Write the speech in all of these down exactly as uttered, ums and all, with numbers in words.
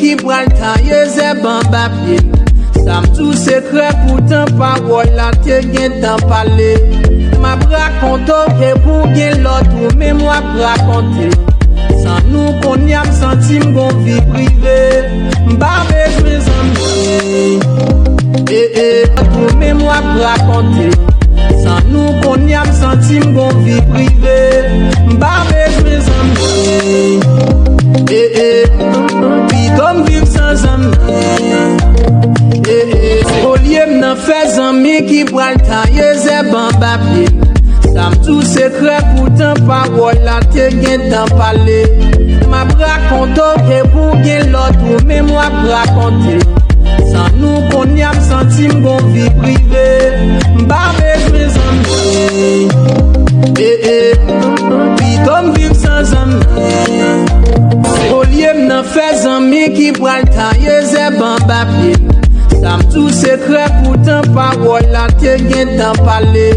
ki pral taye zèb anba pye l. Sa m di w sekrè, poutan pawòl la te gentan pale. M ap rakonte w ke pou gen lòt ou menm w ap rakonte. San nou kounye a m santi m gon vi prive. M pa bezwen zanmi. E, e, lòt ou menm w ap rakonte. San nou kounye a m santi m gon vi prive. M pa bezwen zanmi. E, e, pito m viv san zanmi. E, e, olye m nan fè zanmi ki pral taye zèb anba pye l. Sa m di w sekrè, poutan pawòl la te gentan pale. M ap rakonte w ke pou gen lòt ou menm w ap rakonte. San nou kounye a m santi m gon vi prive. M pa bezwen zanmi. E, e, pito m viv san zanmi. Olye m nan fè zanmi ki pral taye zèb anba pye l. Sa m di w sekrè, poutan pawòl la te gentan pale.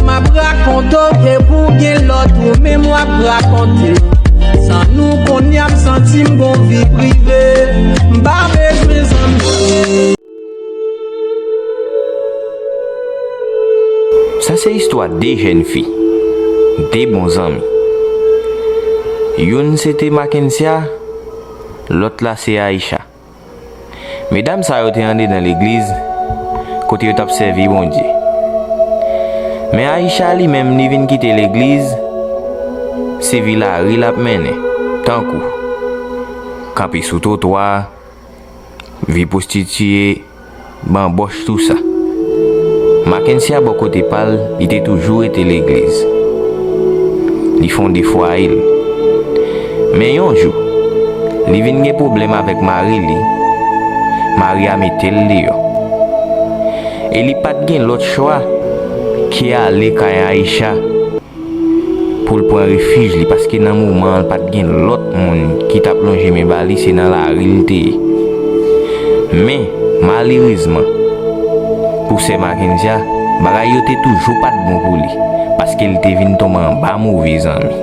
M ap rakonte w ke pou gen lòt ou menm w ap rakonte. San nou kounye a m santi m gon vi prive. M pa bezwen zanmi. Sa se istwa de jèn fi, de bon zanmi. Youn se te Mackensia, lòt la se Aisha. Medam sa yo te andedan legliz, kote yo t ap sèvi Bondye. Men Aisha li menm, li vin kite legliz, se vi lari l ap mennen, tankou kanpe sou twotwa, vi pwostitiye, banbòch, tousa. Mackensia bò kote pa l, li te toujou rete legliz. Li fonde fwaye l. Men yon jou, li vin gen pwoblèm avèk mari li. Mari a mete l deyò. E li pa t gen lòt chwa ke ale kay Aisha pou l pran refij li, paske nan moman an, l pa t gen lòt moun ki t ap lonje men ba li, se nan lari l te ye. Men, malerezman, pou sè Mackensia, bagay yo te toujou pa t bon pou li, paske l te vin tonbe anba move zanmi.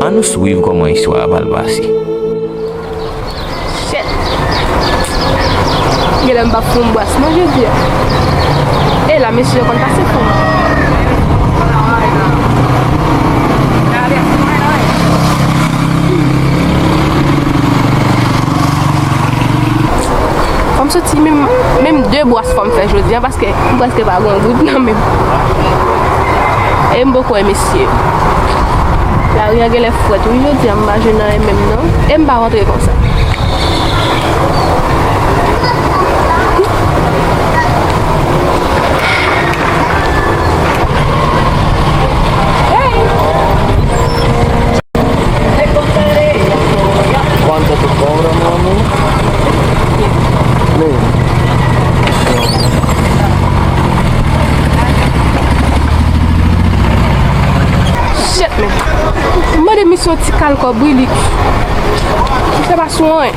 Ann nou swiv kòman istwa a pral pase. Shit. Genlè m p ap fè yon bwas non jodi a. E la mesye yo konn pase fò. Fò m soti menm, menm de bwas fò m fè jodi a, paske m prèske pa gen yon goud nan men m. E m poko wè mesye yo. Lari a genlè frèt wi jodi a, m pa jwenn anyen menm non. E m pa rantre konsa. ¿Cuánto te cobran, mami? Mira. Shit, man. M mande misye yon ti kal kòb wi li. Misye pa sou anyen.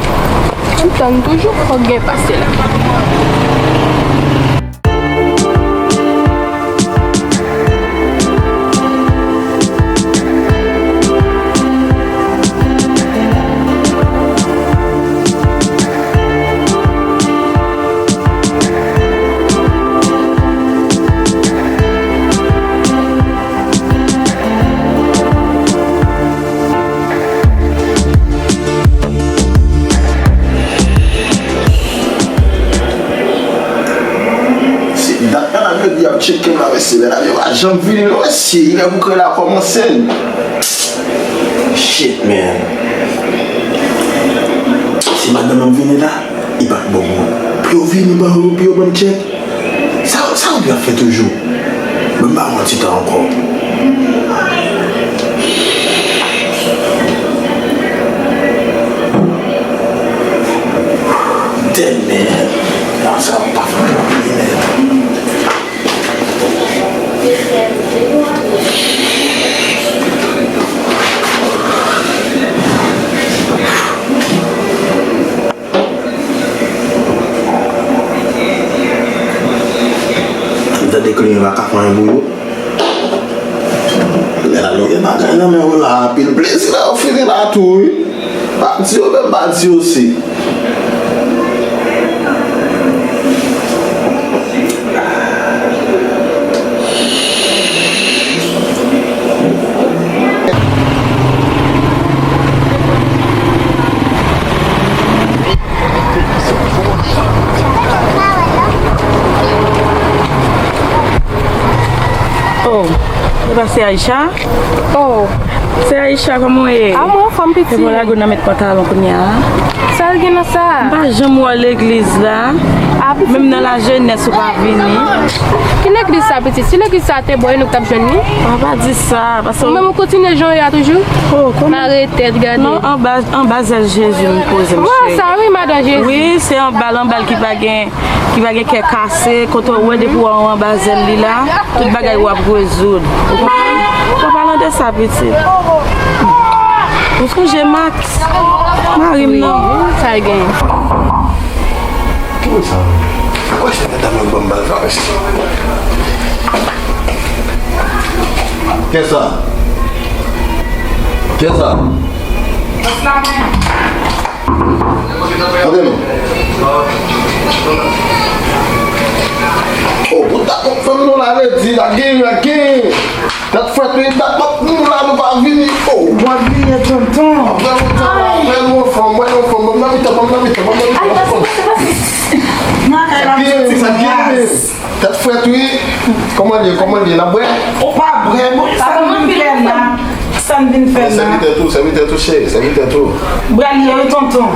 Ann tann toujou, fòk gen pase la. Se dat la n ap jodi ap tcheke m la, mesye. Lè n ap yo pa janm vini non, mesye. Lè bouke la kòmanse. Shit, man. Si madanm nan vini la, li pa t bon pou mwen. Pou yo vini ban yo, pou yo ban m tchèk. Sa, sa yo dwe ap fè toujou? Men m pa pran ti tan ankò. Dead man. Non, sa yo pa fè anyen, man. M tande kliyan pa ka fè anyen pou yo. Lè la, nou gen bagay nan men yo la, anpil plezi la, yo fini la tou, wi. Pa di yo, menm pa di yo si. Oh, se pa se Aisha? Oh. Se Aisha, kòman w ye? Ah, mwen anfòm, piti. Se pou lage w nan met pantalon kounye a? Sa l gen nan sa? M pa janm wè w legliz la. Ah, piti. Menm nan lajenès ou pa vini. Ki legliz sa, piti? Si legliz sa te bò, nou t ap jwenn li. Ah, pa di sa, paske... Ou menm ou kontinye jan w ye a toujou? Oh, kòman? Mare tèt, gade. Non, anba, anba zèl Jezi m poze m, cheri. Sa wi, madan Jezi. Wi, se anba l, anba l ki pa gen ki pa gen kè kase, kote w wè depi w anba zèl li la, tout bagay w ap rezoud. Ou konprann? An palan de sa, pitit, ou sonje Max, mari m nan? Wi, sa l gen. Ki moun sa menm? Wè se medam yo ban m bal, sa, mèsi. Kiyès sa? Kiyès sa? Tande non. Oh, bout dat m ap fè m non la, Lady, la gen, la gen. Dat frèt wi, dat m ap nou la, nou pa vini. Oh. W ap vini, tonton. Apre lontan la, apre nou anfòm, mwen nou anfòm, ban m nan mitan, ban m nan mitan, ban m nan mitan, anfòm. Nan kay la, m santi m raz. Tèt frèt wi. Kòman l ye? Kòman l ye? N ap bwè? Ou pa bwè, bon, sa n vin fè la? Sa n vin fè la? Sèvitè tou, sèvitè tou, cheri, sèvitè tou. Bwè l ye wi, tonton.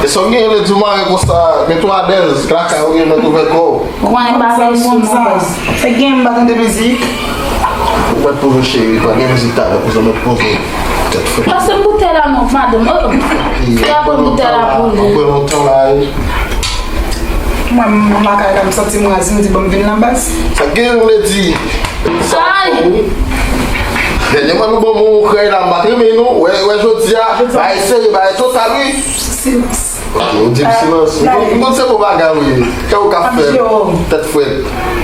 E sa w genyen lè di w mare konsa, mete w alèz, lakay ou gen mèt ouvè kò w. Ou konnen m pa vle sou non, baz. Sa gen m pa tande mizik. Ou mèt poze w, cheri, pa gen mizik talè, poze w, mèt poze w. Tèt frèt. Pase m boutèy la non, madanm. Oh, oh. Fè a pran boutèy la pou li. Apre lontan la, wi. Mwen, m lakay la, m santi m raz, m di, bon, m vin nan baz. Sa gen, m vle di. Ay! Dènyèman, nou ban m yon krèy la, m pa t renmen, non. Wè, wè, jodi a, bagay serye, bagay total, wi. Silans. Ou di m silans. M konn, m konn se bon bagay, wi. Kè ou ka fè. Tèt frèt.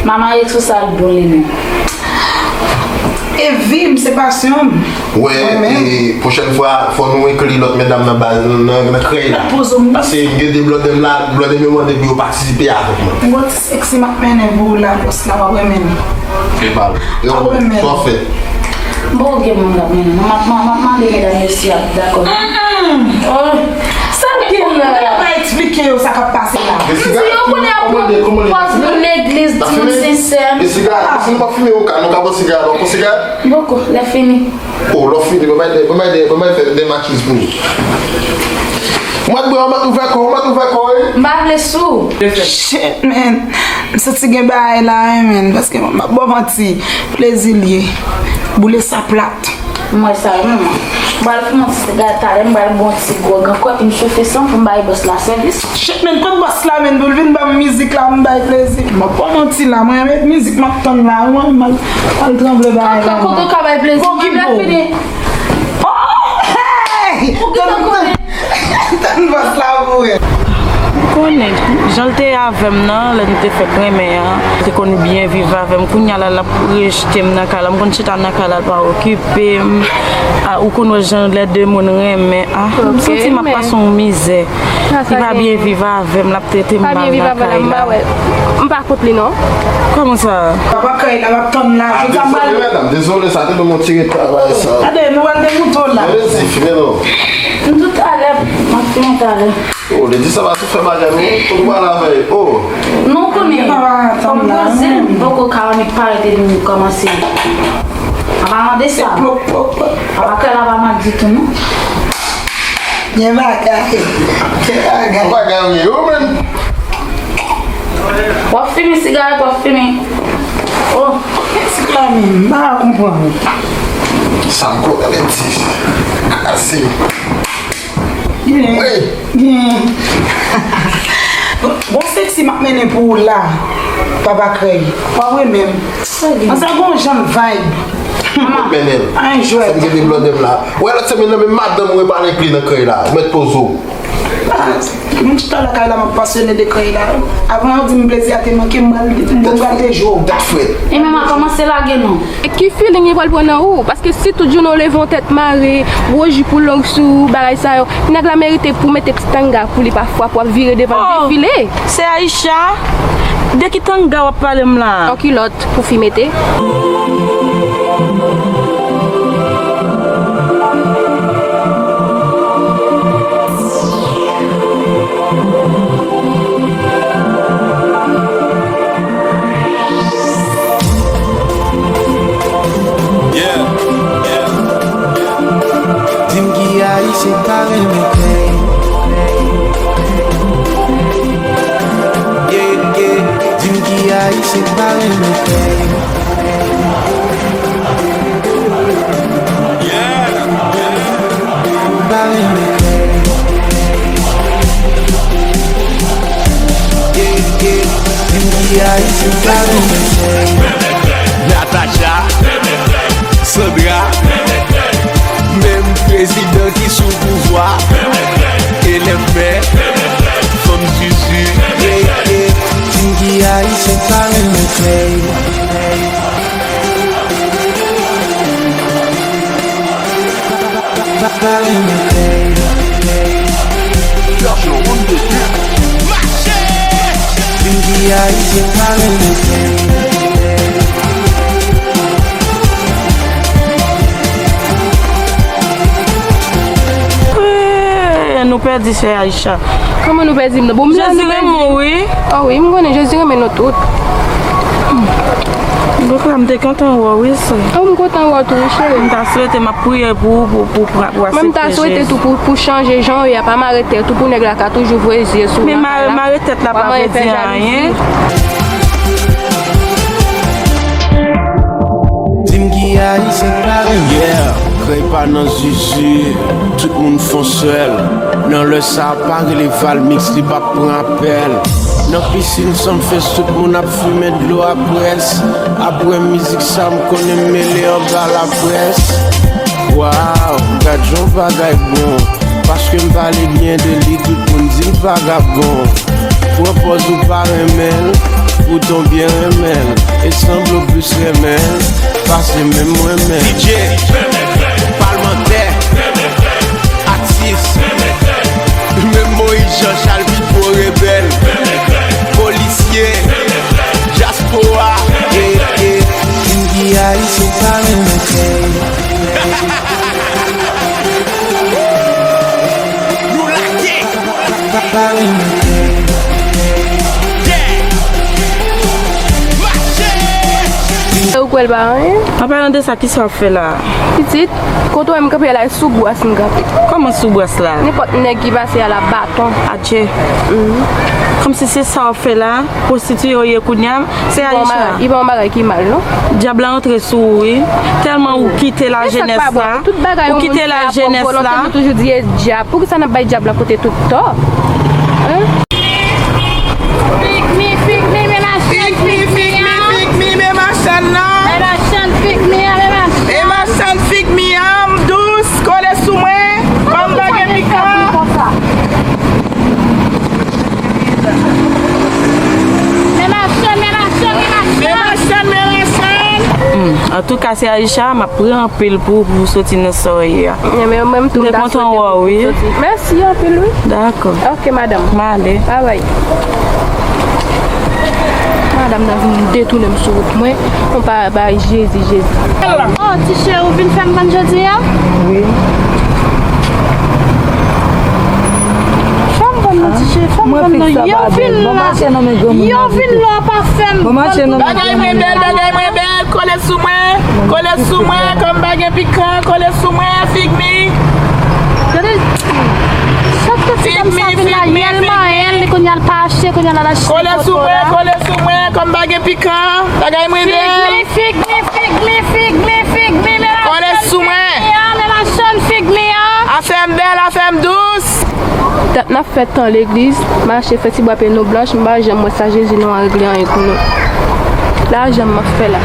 Manman, e tou sa l bon, li menm. E vi m, se pasyon m. Wè, e pwochèn fwa, fò nou enkli lòt medam nan baz, nan, nan, nan krèy la. Paske m gen de blòdè m la, blòdè m yo mande pou yo patisipe avèk mwen. M gon ti seksi m ap mennen pou ou la, bòs la, w ap renmen l. E pa l. E w ap renmen l. Sa w fè? M poko gen moun k ap mennen non. M ap, m ap, m ap mande medam yo si y ap dakò. Oh, sa l gen la? Ou pa eksplike yo sa k ap pase la. Yo konnen ap pran pòz legliz, timoun sensè. E siga, si nou pa fimen, ou ka, nou ka pran siga, nou pran siga. Boko, lè fini. Oh, lè fini, ban m bay de, ban m bay de, ban m bay fè de makiz pou ou. Ou mèt bwè, ou mèt ouvè kò, ou mèt ouvè kò, wi. M pa vle sou. Shit, man. M santi gen bagay la, wi, man. Paske m ap ba w manti. Plezi l ye. Boule sa plat. M wè sa, wi, manman. M pral fè yon ti gade talè, m pral bwè yon ti gwòg ankò, epi m chofe san pou m bay bòs la sèvis. Shit, man, kot bòs la, man, pou l vin ban m mizik la, m bay plezi. M ap ba w manti la, mwen, men mizik m ap tann la, wi, mwen, m al, al tranble bagay la. Ankò, kote w ka bay plezi, mwen, m la fini. Oh, hey! Ou gentan konnen. Tann bòs la pou wè. M konnen, jan l te ye avè m nan, lè nou te fèk renmen an, li te konn byen viv avè m. Kounye a la, l ap rejte m nan kay la. M konn chita nan kay la, l pa okipe m. A, ou konn wè jan lè de moun renmen. A, m santi m ap pase yon mizè. Li pa byen viv avè m, l ap trete m mal nan kay la. M pa kont li non. Kòman sa? Papa kay la, m ap tann la. Ah, dezole, medam, dezole, sa te nan yon ti reta bagay sa. Gade, nou al de mouton la. Gade ti fi, men non. M tou talè, m ap fini talè. Oh, Lady, sa pa sou fè bagay, non. Ou pa la vèy. Oh. Non, konnen. Papa, tann la. Poko ka annik parèt epi nou kòmanse. An palan de sa. Papa kay la pa mal ditou, non. Gen bagay. Gen bagay. Gen bagay, wi. Yo, men. W ap fimen sigarèt, w ap fimen. Oh. Ti klami, m pa konprann. Sa m konn, men ti. Kase. Wi. Bon, se ti m ap mennen pou ou la. Papa krèy. W ap renmen m. An sa gon jan vibe. Mennen l. An jwèt. Sa m gen de blòdè m la. Wè lòt semèn nan, men madanm ou e pale pli nan krèy la. Ou mèt poze w. Ah, m chita lakay la, m ap pasyone de krèy la. Avan yo di m plezi a te manke m, m pral, m pral te jwe w. Tèt frèt. E men m a kòmanse lage non. E ki feeling li pral pran nan ou? Paske si tout jounen w leve yon tèt mare, gwo jip ou long sou ou, bagay sa yo, nèg la merite pou mete ti tanga pou li pafwa, pou ap vire devan l defile. Se Aisha? De ki tanga w ap pale m la? Yon kilòt pou fi mete. Eh, nou pèdi sè Aisha. Kòman nou pèdi m nan? Bon, m la, Jezi nou pèdi renmen w, wi. Ah wi, m konnen Jezi renmen nou tout. Donk la, m te kontan wè w, wi, sè. Oh, m kontan wè w tou, wi, cheri. M ta swete, m ap priye pou ou, pou, pou, pou, pou aksepte Jezi. Mwen, m ta swete tou pou, pou chanje jan w ye a, pa mare tèt ou, pou nèg la ka toujou voye zye sou ou. Men mare, mare tèt la pa vle di anyen. Di m ki ayisyen k pa renmen. Yeah, krèy pa nan zuzu, tout moun fon sèl. Nan lè sa a pa rele Valmix, li p ap pran apèl. Nan pisin Sumfest, tout moun ap fimen dlo après. Apre mizik sa, m konnen m mele anba laprès. Waw, gad jan bagay bon. Paske m pale byen de li, tout moun di m vagabon. Pran pòz ou pa renmen l, poutan w byen renmen l. E sanble w plis renmen l pase menm mwen menm. D J, palmantè, atis, menm Moyiz Jan Chal pi gwo rebèl, polisye, dyaspora, eh, eh. Moun ki ayisyen pa renmen krèy. Nou lage! Yeah! Mache! Ou kwè l pa anyen? An palan de sa, kisa w ap fè la? Pitit, kote w wè m kanpe la, e sou bras m kanpe. Kòman sou bras la? Nenpòt nèg ki pase a la baton. Adje. Kòmsi se sa w ap fè la? Pwostitiye w ye kounye a? Se Aisha. Li pa yon bagay ki mal, non. Dyab la antre sou ou, wi. Tèlman ou kite lajenès la. Ou kite lajenès la. Nou toujou di e dyab. Poukisa n ap bay dyab la pote tout tò? Hein? Pick me, pick me, men machann, pick me, pick me, men machann nan. Men machann, pick me, men machann. Men machann, pick me, m dous, kole sou mwen. Ban m bagay pikan. Men machann, men machann, men machann. Men machann, men machann. Hmm, antouka, se Aisha, m ap pran anpil pou, pou soti nan sa w ye a. Mwen menm tou, m ta swete pou soti. Mèsi anpil, wi. Dakò. Ok, madanm. M ale. Babay. Madanm nan vin detounen m sou wout mwen. Mwen pa bay Jezi, Jezi. Oh, ti cheri, ou vin fè m vann jodi a? Wi. Fè m vann non, ti cheri, fè m vann non. Yo vin la. Yo vin la, pa fè m vann. Bagay mwen bèl, bagay mwen bèl, kole sou mwen, kole sou mwen, kòm pa gen pikan, kole sou mwen, fig mi. Gade, chak ti dam sa vin la, yèl manyen, li kounye a l pa achte, kounye a l al achte. Kole sou mwen, kole sou mwen, kòm pa gen pikan, bagay mwen bèl. Fig mi, fig mi, fig mi, fig mi, fig mi, men machann fig mi an, men machann fig mi an. Afè m bèl, afè m dous. Dat n ap fè tan legliz, mache fè ti bwa pye nou blanch, m pa janm wè sa Jezi nou an regle anyen pou nou. Lajan m ap fè la.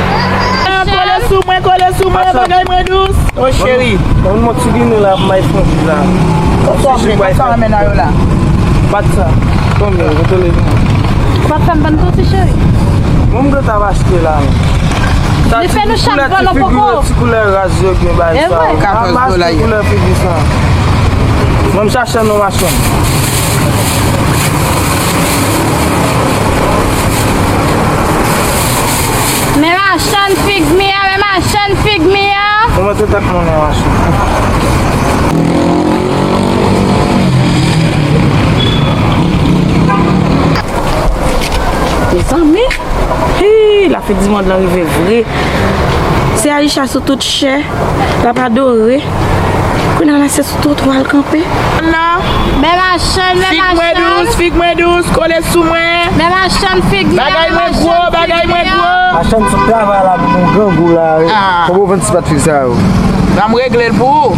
Kole sou mwen, kole sou mwen, bagay mwen dous. Oh, cheri. Yon mont ti vini la, m bay fon la. Kòman sa renmen nan yo la? Bat sa. Konbyen? Retele. Ou pa fè m vann tou, ti cheri? Mwen, m gentan ap achte la, men. Li fè nou chak vann yon poko. Ti koulè raz yo gen bay sa. E vre? Katòz dola yo. Koulè figi sa. Mwen, m chache nou machann. Men machann fig mi an, men machann fig mi an. Mwen, mwen te tèt mwen, men machann. Mezanmi, hi, lafen di mond lan rive vre. Se Aisha sou tout chè, l ap adore. Kounye a la se sou twotwa l kanpe. Men machann, men machann. Fig mwen dous, fig mwen dous, kole sou mwen. Men machann fig mi an, men machann fig mi an. Bagay mwen gwo, bagay mwen gwo. Machann sou travay la pou grangou la. Ah. Fò w vann ti pat fig sa yo. Ban m regle l pou ou.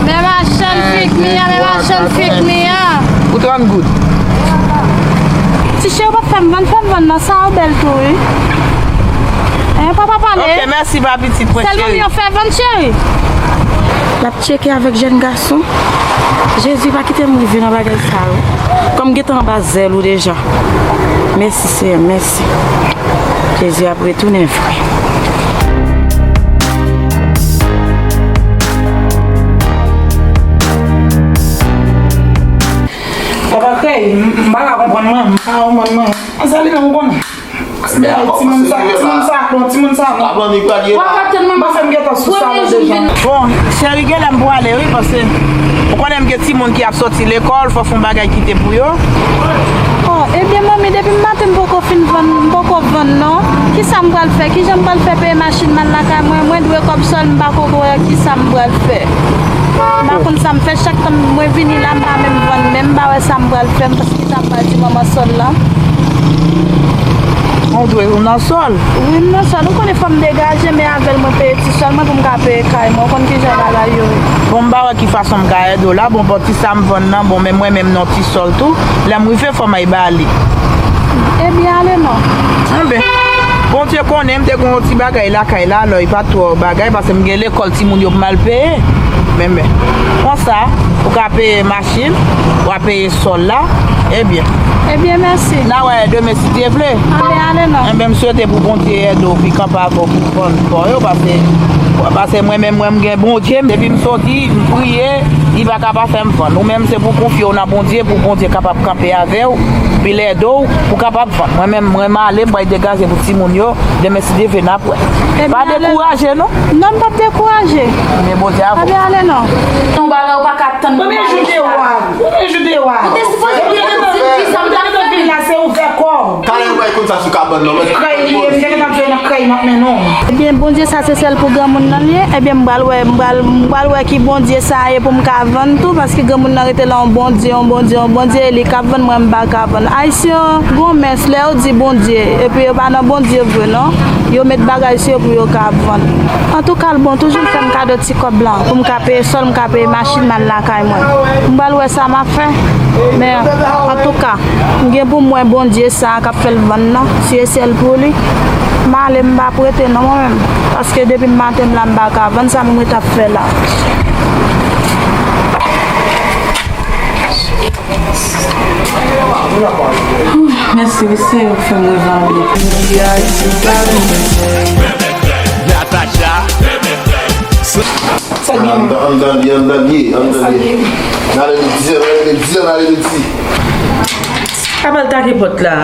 Men machann fig mi an, men machann fig mi an. Pou trant goud. Ti cheri, ou pa fè m vann, fè m vann nan sa, ou bèl tou, wi. Hein, papa pale. Ok, mèsi, pa pitit mwen, cheri. Sèlman m yon fè vann, cheri. L ap tcheke avèk jèn gason. Jezi, pa kite m rive nan bagay sa yo. Kòm m gentan anba zèl ou deja. Mèsi, Seyè, mèsi. Jezi ap retounen vre. Papa Krèy, m, m pa ka konprann mwen, m pa ka konprann mwen. An sa li menm ou konnen. Timoun sa, timoun sa, bon, timoun sa, non. Papa, mi pa di. Pase m gentan sou sa la deja. Bon, cheri, genlè m pwale, wi, paske ou konnen m gen timoun ki ap soti lekòl, fò fè yon bagay kite pou yo. Oh, ebyen, manmi, depi maten m poko fin vann, m poko vann, non. Kisa m pral fè? Kijan m pral fè peye machin m al lakay mwen? Mwen dwe kòb sòl, m pako wè kisa m pral fè. M pa konn sa m fè, chak tan mwen vini la, m pa menm vann, men m pa wè sa m pral fè, m panse ki sa m pral di manman sòl la. Ou dwe, ou nan sòl? Wi, m nan sòl. Ou konnen fò m degaje, men avè l mwen peye ti sòl mwen pou m ka peye kay mwen. Ou konn kijan bagay yo ye. Bon, m pa wè ki fason m ka ede w la. Bon, pòti sa m vann nan, bon, men mwen menm nan ti sòl tou. Lè m rive, fò m al ba li. Ebyen, ale non. Anben, Bondye konnen m te gen yon ti bagay lakay la, alò, e pa twò bagay, paske m gen lekòl timoun yo pou m al peye. Men, men, konsa, ou ka peye machin, w a peye sòl la. Ebyen. Ebyen, mèsi. N a wè demen si Dye vle. Anben, ale non. Enben, m swete pou Bondye ede w, pi kanpe avè w pou vann kò yo, paske, paske mwen menm, mwen, m gen Bondye, depi m soti, m priye, li pa ka pa fè m vann. Ou menm, se pou konfye w nan Bondye, pou Bondye kapab kanpe avè w, pou l ede w, pou kapab vann. Mwen menm, mwen, m ale, m pral degaje pou timoun yo, demen si Dye vle, n ap wè. Pa dekouraje, non. Non, m p ap dekouraje. Men Bondye avè w. Anben, ale non. Yon bagay ou pa ka tann. Premye jou de wa. Premye jou de wa. Ou te sipoze vin la, se ouvè kò w. Talè yo bay konn sa sou kabann nan, men. Krèy li ye, m te gentan jwe nan krèy m ap mennen w. Ebyen, Bondye sa se sèl pou granmoun nan li ye. Ebyen, m pral wè, m pral, m pral wè ki Bondye sa ye pou m ka vann tou, paske granmoun nan rete la, yon Bondye, yon Bondye, yon Bondye, e li k ap vann, mwen m pa ka vann. Ayisyen yo, granmès, lè yo di Bondye, epi yo pa nan Bondye vre, non. Yo met bagay sou yo pou yo ka vann. Antouka, l bon, toujou l fè m kado ti kòb la pou m ka peye sòl, m ka peye machin, m al lakay mwen. M pral wè sa m ap fè. Men, antouka, m gen pou m wè Bondye sa a k ap fè l vann nan, si e sèl pou li. M ale, m p ap rete non, mwen menm. Paske depi maten m la, m pa ka vann, sa m ret ap fè la. Mèsi, wi, se ou k fè m rive anbyen. Natacha. Sa gen? Anndan, anndan li, anndan li, anndan li. N ale Leti, n ale Leti, n ale Leti. Apa l take pòt la?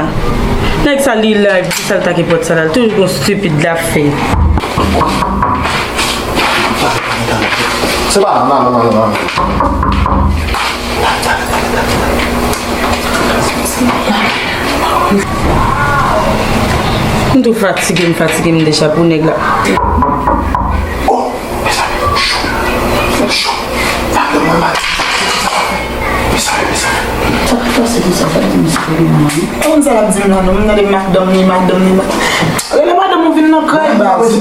Nèg sa li la, epi sa l take pòt sa la, l toujou gon stipid l ap fè. Se pa, non, non, non, non. M tou fatige, m fatige, m deja pou nèg la. Oh, mezanmi, cho, cho. Madanm mwen mal. Mezanmi, mezanmi. Sa k pase konsa, fè di m sa, non? Konn sa l ap di m la, non, m tande madanm ni, madanm ni, madanm. Rele madanm ou vin nan kay, baz.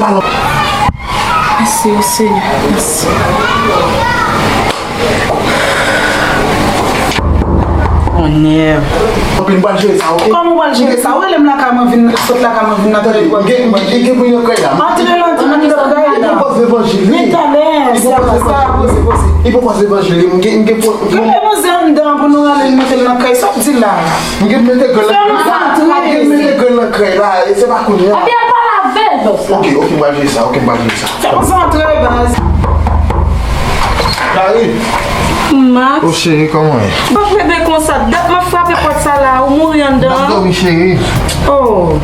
Mèsi, o Senyè, mèsi. Onè. Anpil, m pral jere sa, oke? Kòman w pral jere sa? Ou rele m lakay mwen vin, sot lakay mwen vin nan telefòn. Gen, gen, gen pou yon kay la. Antre nan, antre nan kay la. Li pran pòz levanjil, li. Li talè, sa, sa. Poze, poze. Li pran pòz levanjil, li. M gen, m gen pou, pou. Rele manzè anndan pou nou ale mete l nan kay. Sa w di la? M gen mete grenn nan kay. Fè nou antre. M gen mete grenn nan kay la. E se pa kounye a. Ebyen, al pale avè l, bòs la. Oke, oke, m pral jere sa. Oke, m pral jere sa. Fè konsantre, baz. Cheri. Max. Oh, cheri, kòman w ye? Bon, bebe, konsa, dat m ap frape pòt sa la, ou mouri anndan. M ap dòmi, cheri. Oh.